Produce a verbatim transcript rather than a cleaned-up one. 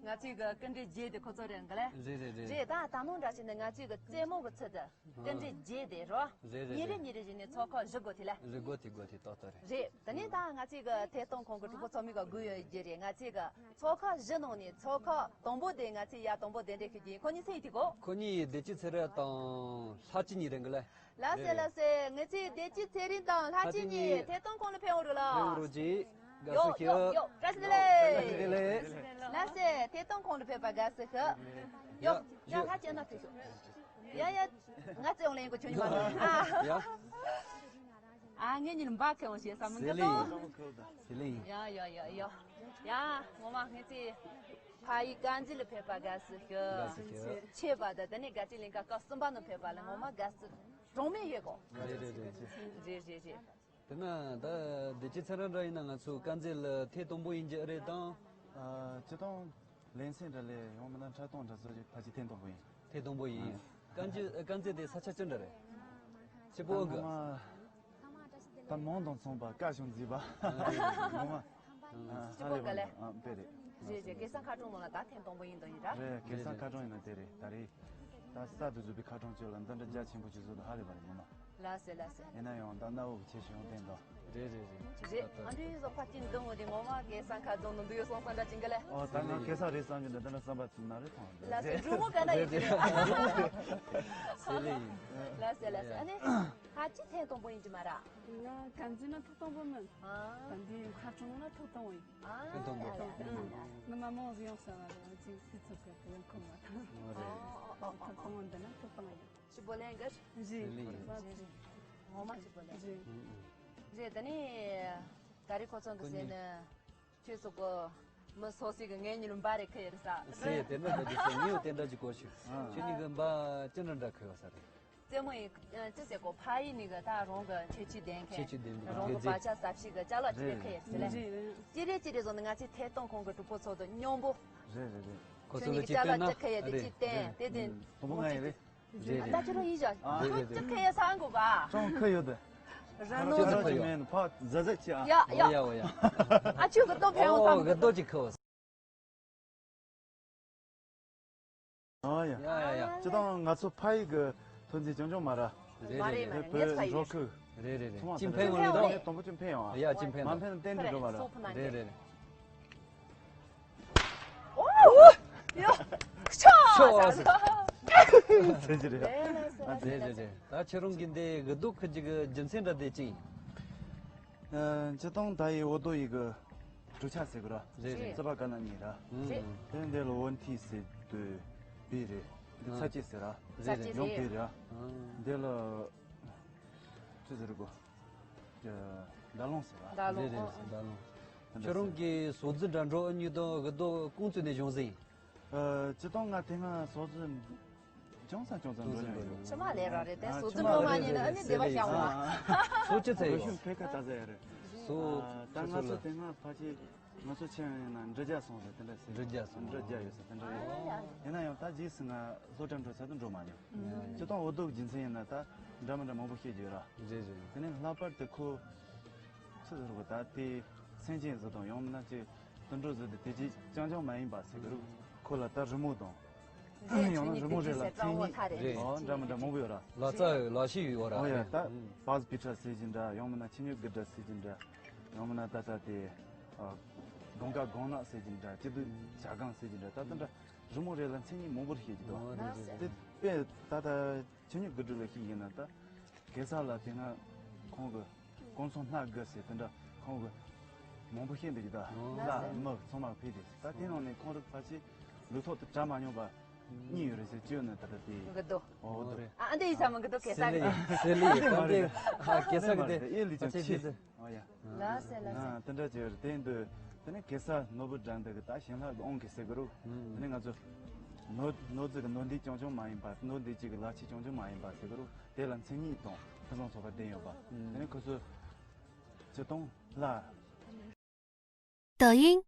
ང་ཚོའི་གི་སྐུ་མགྲོན་རྗེ་དེ་ཁོ་ཚོ་རེད་འགི་ལེ། རེད་རེད་རེད། རེད། ད་ད་ནང་འདྲ་བྱས་ནས་ང་ཚོའི་གི་རྩེད་མོ་གི་ཚུལ་དུ་སྐུ་མགྲོན་རྗེ་དེ་རོ། རེད་རེད་ཉིན་རེ་རེད། ཉིན་རེ་བྱས་ནས་ཚོགས་ཁག་བཞི་དགོས་ཐི་ལེ། བཞི་དགོས་ཐི་དགོས་ཐི་ཏོག་ཏོ་རེད། རེད། དེ་ནས་ད་ང་ཚོའི་གི་ཐད་གཏོང་ཁང་གི་གྲོགས་པོ་ཚང་མས་གི་སྒུག་ཡོད་རྒྱུ་རེད། ང་ཚོའི་གི་ཚོགས་ཁག་བཞི་ནང་ནས་ཚོགས་ཁག་དང་པོ་དེ་ང་ཚོའི་ཡ་དང་པོ་གདན་འདྲེན་ཞུ་རྒྱུ་ཡིན། ཁོ་གཉིས་ཚེ་ཡི་ཐི་གོ། ཁོ་གཉིས་བདེ་སྐྱིད་ཚེ་རིང་དང་ལྷ་སྐྱིད་གཉིས་རེད་འགི་ལེ། ལགས་སེ་ལགས་སེ། ངེད་ཚོའི་བདེ་སྐྱིད་ཚེ་རིང་དང་ལྷ་སྐྱིད་གཉིས་ཐད་གཏོང་ཁང་ལ་ཕེབས་འོང་རོགས་ལ། ཕེབས་འོང་རོགས་གྱིས། དགའ་བསུ་ཡོ་ཡོ་ཞུ། ཡོ། བཀྲ་ཤིས་བདེ་ལེགས། བཀྲ་ཤིས་བདེ་ལེགས། ལགས་སེ། ཐད་གཏོང་ཁང་ལ་ཕེབས་པ་དགའ་བསུ་ཞུ། ཡོ། ཡ་ཡ་ལྷ་སྐྱིད་ན་ཕེབས་ཤོག་ཡ་ཡ། ང་ཚེ་འོང་ལེན་གོ་ཁྱོད་ཉི་མ་ནོ། ཡ། ཨ། ངེད་གཉིས་འབའ་ཁེ་འོང་ཞེས་བསམ་གི་འདུག་ཟི་ལིང་། ཟི་ལིང་། ཡ་ཡ་ཡ་ཡ། ཡ། ངོ་མ་ངེད་ཚོའི་ཕ་ཡུལ་དཀར་མཛེས་ལ་ཕེབས་པ་དགའ་བསུ་ཞུ། དགའ་བསུ་ཞུ། ཆེ་བ་དང་དེ་ནས་དགའ་སྤྲོའི་གླིང་ག་སྐབས་གསུམ་པ་ནང་ཕེབས་པ་ལ་ངོ་མ་དགའ་བསུ་གྲངས་མེད་ཡོད་གོ། རེད་རེད་རེད། རེད་རེད་རེད། དེ་ན་ད་བདེ་སྐྱིད་ཚེ་རིང་འདྲ་ཡིན་ན་ང་ཚོ་དཀར་མཛེས་ལ་ཐད་དང་པོ་ཡིན་རྒྱུ་རེད་དང་། ཨ། སྤྱིར་བཏང་ལེན་ཚན་འདྲ་ལས་ཡང་མིན་ན་འཁྲབ་སྟོན་འདྲ་ཚོ་ཞིག་ཕལ་ཆེར་ཐད་དང་པོ་ཡིན། ཐད་དང་པོ་ཡིན། ཨ། དཀར་མཛེས་དཀར་མཛེས་དེ་ས་ཆ་ཅི་འདྲ་རེད། ཆེ་པོ་ཨ་གི། ད་མིང་དང་མཚུངས་པ་དཀར་ཞིང་མཛེས་པ། ངོ་མ། ཨ། ཧ་ལས་པ་འདུག་ཨ། དཔེ་རེད། རེད་རེད། སྐལ་བཟང་ཁ་གྲོང་ནང་ལ་ད་ཐེངས་དང་པོ་ཡིན་དང་ཡིན་ར། རེད། སྐལ་བཟང་ཁ་གྲོང་ཡིན་ན་དེ་རེད། ད་རེད། ད་གསར་དུ་བཟོས་པའི་ཁ་གྲོང་ཚོ་ལ་འདི་འདྲ་རྒྱ་ཆེན་པོ་ཅིག་བཟོས་འདུག་ཧ་ལས་པ་རེད་ངོ་མ། ལགས་སེ་ལགས་སེ། ཡིན་ན་ཡང་ད་གནའ་བོ་ཆེ་ཞིང་བསྟན་དང་། རེད་རེད་རེད། རེད། ཨ་འདྲའི་བཟོ་ཁ་ཅིག་འདི་མོ་དེ་ངོ་མ་སྐལ་བཟང་ཁ་གྲོང་ནང་འདུག་ཡོད་སོང་ཙང་འདྲ་ཅིག་གི་ལེ། ཨོ། ད་ང་སྐལ་བཟང་རེད་བསམ་གྱི་འདུག་འདི་འདྲ་བསམ་པ་ན་རེ་ཐང་། ལགས་སེ། འབྲུག་མོ་ག་ན་ཡོད་ཀྱི་རེད། ཟི་ལིང་། ལགས་སེ་ལགས་སེ། ཨ་ནི། ཧ་ཅི་ཐེངས་དང་པོ་ཡིན་གྱི་མ་ར། ང་དཀར་མཛེས་ན་ཐོག་དང་པོ་མིན། ཨ། ད་འདི་ཁ་གྲོང་ན་ཐོག་དང་པོ་ཡིན། ཨ། ཐོག་དང་པོ། ཨ། ཨ། ང་མ་མོ་ཟི་ཡོང་ས་ལ་རེད། ཅིག་སི་ཚོ་གི་ཡོང་ཁོ་མ་ཐང་། ཨོ་རེད། ཨོ་ཨོ་ཨོ། ཐོག་དང་པོ་འདི་ན་ཐོག་དང་པོ་ཡིན། ཞིབ་པོ་ལེན་གི། ཟི་ལིང་། ངོ་མ་ཞིབ་པོ་ལེན། ཨ། ཨ། རེད། ད་ནི་ག་རེ་ཁོ་ཚོ་གི་ཟེར་ནི། ཁྱོད་ཚོ་གོ། མི་སོ་སོའི་གི་ངའི་ཉིན་འབའ་རེ་ཁི་ཡེར་ས། ཟེར་དེ་འདྲ་འདྲ་ཅིག་ཟེར་ངས་དེ་འདྲ་ཅིག་གོ་ཤིག་ཨ། ཁྱོད་གཉིས་གི་འབའ་ཅི་འདྲ་འདྲ་ཁི་ཡོད་ས་རེད། རྩེད་མོ་ཡི་ཅི་ཟེར་གོ། ཕ་ཡི་ནི་གི་ད་རང་གི་ཁྱད་ཆོས་ལྡན་མཁན། ཁྱད་ཆོས་ལྡན་པའི་རང་གི་བ་ཅག་ས་ཕྱི་གི་ཅ་ལག་ཅི་རེ་ཁི་ཡེར་ཟེར་ལེ། རེད། ཅི་རེ་ཅི་རེ་བཟོ་ནི་ང་ཚོའི་ཐད་གཏོང་ཁང་གི་གྲོགས་པོ་ཚོ་དང་མཉམ་པོ། རེད་རེད་རེད། ཁོ་ཁྱོད་ཚོ་ལ་གཉིས་ཀྱི་ཅི་ཅ་ལག་སྟོན་ན་ཅི་ཁི་ཡེར་དེ་རེད། ཅི་བསྟན་དེ་དེ་དང་པོ་ང་ཡིན་རེད། རེད་རེད། ད་ཁྱེད་རང་ཡིན་ཞོག་ཨ། རེད་རེད་རེད། ཅི་ཁི་ཡེར་ས་འགོ་ག་ཅང་ཁི་ཡོད་དེ། ར་ཁ་ནོ་ཅི་ཁི་ཡོད། མེད་ཕ་ཟ་ཟ་ཅི་ཨ། ཡ་ཡ། ཨོ་ཡ་ཨོ་ཡ། ཨ་ཆུ་གི་ཏོ་ཕན་ཡོང་ཨོ་ཐང་། གི་ཏོ་ཅི་ཁི་ཡོད། ཨོ་ཡ། ཡ་ཡ་ཡ། སྤྱིར་བཏང་ང་ཚོ་ཕ་ཡི་གི་ཐོན་རྫས་ཅང་ཅང་མ་ར། རེད་མ་རེད་རེད། མ་རེད། བོད་ངས་ཕ་ཡི་འབྲོག་ཁུལ། རེད་རེད་རེད། ཚང་མ་ཅི་ཕན་ཡོང་ལེ་དང་། དང་པོ་ཅི་ཕན་ཡོང་ཨ། ཡ་ཅི་ཕན་མ་ཡོང་། ཕན་ཏན་ཏན་འགྲོ་མ་ར། སོ་ཕུ་ན་རེད་རེད་རེད། ཡོ། ཁྱོ། ཁྱོ། ཟེར་གྱི་རེད། རེད་རེད་རེད། ད་ཁྱེད་རང་གི་འདི་གི་རྡོ་ཁུ་ཅིག་གི་རྒྱུ་མཚན་འདྲ་དེ་ཅི་ཡིན། ཨ། སྤྱིར་བཏང་ད་ཡི་འོ་དོ་ཡི་གི་གྲུ་ཆ་ཟེར་གི་ར། རེད་རེད། རྩི་བ་ག་ན་ཉེ་ར། རེད། དེ་འདི་ལ་འོ་ཐི་ཟེར་དུས་བི་རེད། འདི་ཨ། ཚ་ཅི་ཟེར་ར། ཚ་ཅི་ཡོང་ཟེར། བི་ར། ཨ། འདི་ལ་ཅི་ཟེར་གོ། ད་ལོང་ཟེར་ར། ད་ལོང་། རེད་རེད། ཨ། ད་ལོང་། ཁྱོད་རང་གི་ཟོག་རྫི་འདྲ་འགྲོ་ཨ་ཉིད་དང་གི་རྡོ་ཀུང་ཙི་ནས་བྱུང་ཟིན། ཨ། སྤྱིར་བཏང་ང་དེ་སྔ་ཟོག་རྫི་ཅུང་ཙམ་ཅུང་ཙམ་འགྲོ་མྱོང་ཡོད། ཕྱི་མ་ལས་ར་རེད་དེ། ཨ། ཟོག་རྫི་ཕྱི་མ་འགྲོ་མ་ལས་ཉན་ན་ཨ་ནི་བདེ་བ་ཤར་བ། ཨ། ཟོག་ཅི་ཚེ་ཡོད། ཕེ་ཁ་ད་ཟེར་ཡ་རེད། ཟོག་ཨ། ད་ང་ཚོ་དེ་སྔ་ཕལ་ཆེར་ང་ཚོ་ཆེན་ཡིན་ན་འབྲི་རྒྱ་སོང་རེད། དེ་འདྲ་ཟེར། འབྲི་རྒྱ་སོང་། འབྲི་རྒྱ་ཡོད་ཟེར་དེ་འདྲ་རེད། ཡིན་ན་ཡང་ད་རྗེས་སུ་ང་ཟོག་འདྲ་འགྲོ་ཚད་དུ་འགྲོ་མ་མྱོང་། སྤྱིར་བཏང་འོ་དོ་རྒྱུ་མཚན་ཡིན་ན་ད་འདྲ་མི་འདྲ་མང་པོ་བཤད་རྒྱུ་ཡོད་ར། རེད་རེད། དེ་ནས་ལྷག་པར་དུ་ཁོ་ཚོ་ཟེར་གོ། ད་དེ་སེམས་ཅན་ཟིག་དང་ཡང་མིན་ན་ཅིག་དུད་འགྲོ་ཟིག་དེ་དེ་ཅིག་རྐྱང་རྐྱང་མ་ཡིན་པ་ཟེར་གི་རུ། ཁོ་ལ་ད་རི་མོ་དང་། རེད། ཡང་ན་རི་མོ་རེ་ལ་མཚན་ཉིད། རེད། ཨོ་འདྲ་མི་འདྲ་མང་པོ་ཡོད་ར། ལག་རྩལ་ཡོད། ལག་ཤེས་ཡོད་ར། ཨོ་ཡ། ད་པཱས་པི་ཁྲ་ཟེར་གྱི་འདྲ། ཡང་མིན་ན་ཆི་ཉོ་གི་འདྲ་ཟེར་གྱི་འདྲ། ཡང་མིན་ན་ད་ད་དེ་ཨ་གང་ག་གང་ན་ཟེར་གྱི་འདྲ། སྐྱིད་སྡུག་ཇ་གང་ཟེར་གྱི་འདྲ། ད་དེ་འདྲ་རི་མོ་རེ་ལ་མཚན་ཉིད་མང་པོར་བཤད་ཀྱི་འདུག་ཨོ་རེད་རེད། དེ་དཔེ་ད་ད་ཆི་ཉོ་གི་འདྲ་ལ་ཤེས་ཡིན་ན་ད། གེ་སར་ལ་དེ་སྔ་ཁོང་གི་སྐུ་ཚང་སྣ་དགུ་ཟེར་དེ་འདྲ་ཁོང་གི་མང་པོ་བཤད་འདུག་གི། ད་ཨོ་ལྷ་མི་ཚང་མ་ཕེབས་ཏེ། ད་དེ་ནང་ནས་ཁོང་རང་ཕལ་ཆེར་ལུས་ཐོག་ཏུ་གྲ་མ་མྱོང་པ་གཉིས་ཡོད་རེད་ཟེར། གཅིག་ནི་ད་ལྟ་དེ་གི་རྡོ། ཨོ་རྡོ། ཨ་འདི་ཡིན་ས་མི་གི་རྡོ་གེ་སར་གི་རེད། ཟེར་ལེ་ཡིན་གམ་དེ། ཨ་གེ་སར་གི་དེ་ཨེ་ལི་ཅང་ཕལ་ཆེར་ཆེ་ཟེར། ཨོ་ཡ། ལགས་སེ་ལགས་སེ། ཨ་དེ་འདྲ་ཅིག་ཡོད་རེད། དེ་འདུག་དེ་ནས་གེ་སར་ནོར་བུ་དགྲ་འདུལ་གི་ད་ཞིང་ལྷ་གི་དབང་གིས་ཟེར་གི་རུ། དེ་ནས་ང་ཚོ་ནོར་ནོར་རྫི་གི་ནོར་འདི་རྐྱང་རྐྱང་མ་ཡིན་པ། ནོར་འདི་གཅིག་གི་ལག་ཆས་རྐྱང་རྐྱང་མ་ཡིན་པ་ཟེར་གི་རུ། དེ་ལ་མཚན་ཉིད་དང་ཕུན་སུམ་ཚོགས་པ་ལྡན་ཡོད་པ། དེ་ནས་ཁོ་ཚོ་སྤྱིར་བཏང་ལ། 抖音，